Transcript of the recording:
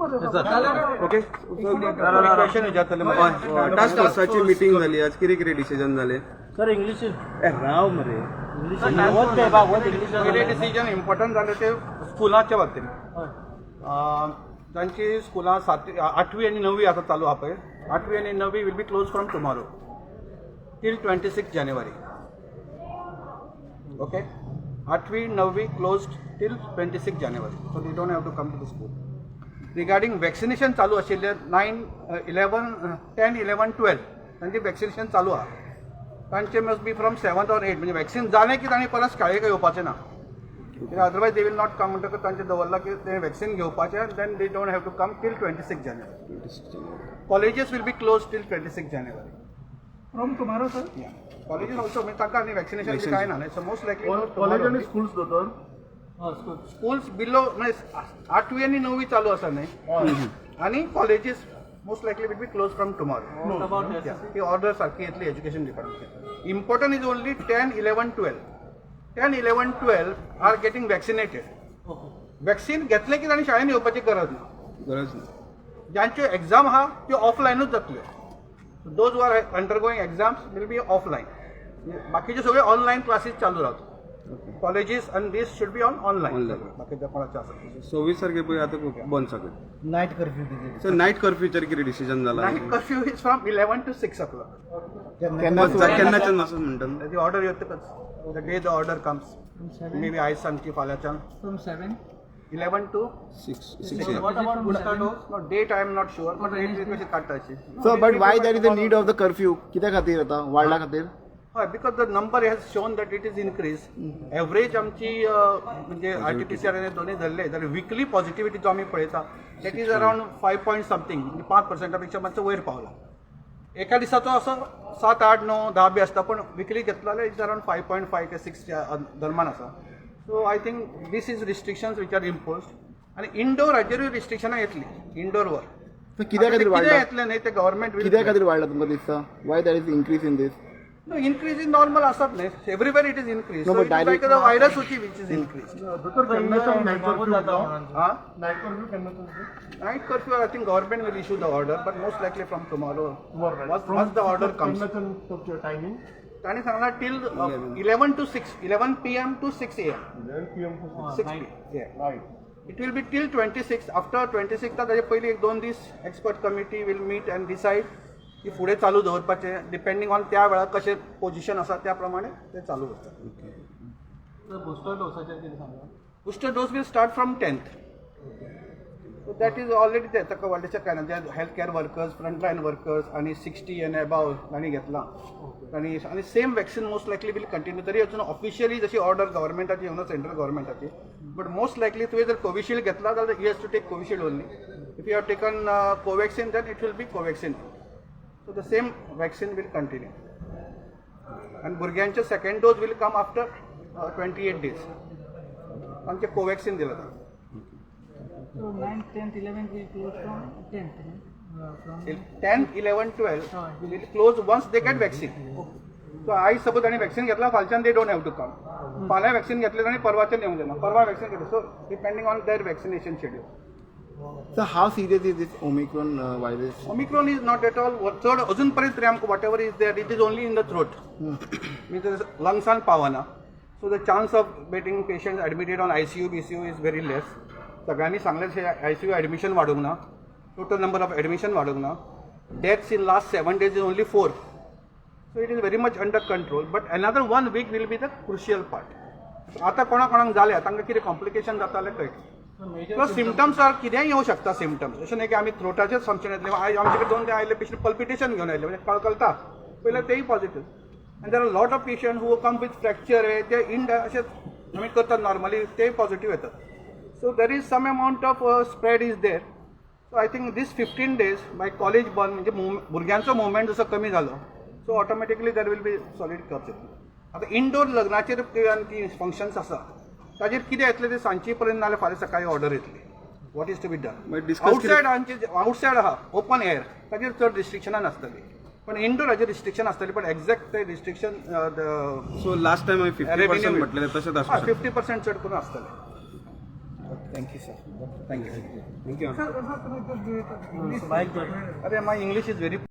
Okay, question विचारतले. Task फोर्साची meeting जाली आज, कितें कितें डिसिजन जाले? Sir, English. ए, राव मरे. पयले डिसिजन इम्पॉर्टंट जालें ते स्कुलाच्या बाबतीन. जांची स्कुलां सात, आठवी आनी णवी आतां चालू आहा पळय, आठवी आनी णवी will be close from tomorrow till 26 January, okay? आठवी णवी closed till 26 January, so they don't have to come to the school. Regarding vaccination चालू आशिल्ले 9, 11, 10, 11, 12, तांचे वॅक्सिनेशन चालू आहा, तांचे must be from seventh or eight. म्हणजे वॅक्सिन जालें की तांणी परत शाळेक येवपाचें ना, कित्याक otherwise they will not come. म्हणटकच तांचें दवरलां की ते वॅक्सिन घेवपाचें आनी then they don't have to come till 26 January. Colleges will be close till 26 January. From tomorrow, sir? Colleges also, म्हणजे तांकां आनी वॅक्सिनेशन बी कांय ना न्ही, सो मोस्ट लायकली कॉलेज आणि स्कूल्स दोतोर? स्कूल्स बिलो, म्हणजे आठवी आनी णवी चालू आसा न्ही, आनी colleges most likely will be close from tomorrow. ती ऑर्डर सारकी येतली education department. Important is only 10, 11, 12. 10, 11, 12 are getting vaccinated. Vaccine घेतलें की तांणी शाळेन येवपाची गरज ना. गरज ना. ज्यांच्यो एक्झाम आहा त्यो ऑफलायनूच जातल्यो. Those are undergoing exams will be offline. बाकीचे सगळे ऑनलायन क्लासीस चालू राहतात. Colleges and this should be on online. Online. बाकीच्या कोणाचे आसा. 26 तारखे पळय आतां बंद सगळें. नायट कर्फ्यू किती? सर, नायट कर्फ्यूचेर कितें डिसिजन जाला? Night curfew is from 11 to 6 o'clock. केन्ना केन्नाच्यान आसा म्हणटा? ती ऑर्डर येतकच, the day the order comes, maybe आयज सांजची, फाल्यांच्यान. From 7? 11 to 6. What about booster dose? No, date I am not sure, but date कशी काडटा अशी. So but why there is a need of the curfew? कित्या खातीर आतां वाडला खातीर? हय, because the number has shown that it is increase. Average आमची म्हणजे आरटीपीसीआर दोन्ही धरले जाल्यार विकली पॉझिटिव्हिटी जो आमी पळयता, that is around five point something, म्हणजे 5 पर्संटा पेक्षा मातसो वयर पावला. एका दिसाचो असो सात, आठ, णव, 10 बी आसता, पण विकली घेतलो जाल्यार it's around 5.5 ते 6च्या दरम्यान आसा. So I think this is restrictions which are impose. आनी इंडोर हाजेरूय रिस्ट्रिक्शनां येतली इंडोरवर. सो कित्या खातीर कितें वाडला? येतलें न्ही ते गव्हर्मेंट. कित्या खातीर वाडला तुमकां दिसता? Why there is increase in this? No, increase is normal असत नाही. Everywhere it is increase. No, so but it is like the virus होती which is increase. दोतोर, केन्नाच्यान नायट कर्फ्यू? हा. नायट कर्फ्यू केन्नाच्यान? Night curfew, I think government will issue the order, but most likely from tomorrow, once the order comes. केन्नाच्यान timing? तांणी सांगला till 11 to 6, 11 p.m. to 6 a.m. 11 p.m. 6 p. It will be till 26. After 26, ताजे पयलीं एक दोन दीस expert committee will meet and decide की फुडें चालू दवरपाचें, डिपेंडींग ऑन त्या वेळार कशें पोझिशन आसा त्या प्रमाणे ते चालू उरता. बुस्टर डोसाचेर कितें सांगा? Booster dose will start from 10th. So that is already there. ताका व्हडलेशें कांय ना. जे health care workers, frontline workers आनी 60 एन एबाव तांणी घेतलां तांणी. आनी same vaccine most likely will continue. तरी अजून ऑफिशियली जशी ऑर्डर गव्हर्मेंटाची येवना, सेंट्रल गव्हर्मेंटाची, बट मोस्ट लायकली तुवें जर कोविशिल्ड घेतला जाल्यार you has to take Covishield only. If you have taken Covaxin, then it will be Covaxin. So the same vaccine will continue. आनी भुरग्यांचे second dose will come after 28 days. आमचे कोवॅक्सिन दिलं जातं. So 9th, 10th, 11th will close from 10th, no? From 10, 11, 12 will close once they get vaccine. So आयज suppose ताणी vaccine घेतला, फालच्यान they don't have to come. फाल्यां vaccine घेतले ताणी परवाच्यान येवंक जायना, परवा वॅक्सिन घेतले, so depending on their vaccination schedule. So how serious is this Omicron virus? Omicron is not at all चड अजून पर्यंत तरी आमकां whatever is there, it is only in the throat, means लंग्सान पावना. So the chance of getting patient admitted on ICU BCU is very less. सगळ्यांनी सांगलें तशें ICU admission वाडूंक ना, टोटल नंबर ऑफ एडमिशन वाडूंक ना. Deaths in last 7 days is only four, so it is very much under control. But another one week will be the crucial part. आतां कोणा कोणाक जाल्या तांकां कितें कॉम्प्लिकेशन जाता जाल्यार कळटा. प्लस सिमटम्स आर कितेंय येवं शकता सिमटम्स. अशें न्ही की आमी थ्रोटाचेच समजून येतले. आयज आमचे कडेन दोन ते आयले पेशंट, पल्पिटेशन घेवन आयले, म्हणजे कळकळता पयलें, तेय पॉझिटीव. आनी there are lot of patient who come with fracture, ते इंड अशें आमी करतात नॉर्मली, तेय पॉझिटीव येतात. So there is some amount of spread is there. So I think this 15 days by college बंद, म्हणजे भुरग्यांचो मुवमेंट जसो कमी जालो, so automatically there will be solid curves येतली. आतां इंडोर लग्नाचेर ते आनी ती फंक्शन्स आसा, ताजेर कितें येतलें ते सांजचे पर्यंत नाल्यार फाल्यां सकाळीं ऑर्डर येतली, what is to be done. मागीर discuss कितें- आउटसायड आमचे आउटसायड आहा ओपन एअर, ताजेर चड रिस्ट्रिक्शनां नासतली, पण इंडोर हाजेर रिस्ट्रिक्शन आसतली, पण एक्झॅक्ट ते रिस्ट्रिक्शन सो लास्ट टायम हांवें 50% म्हटलेलें तशेंच आसूं शकता. 50% चड करून आसतलें. Thank you sir, thank you. Thank you. अरे my English is very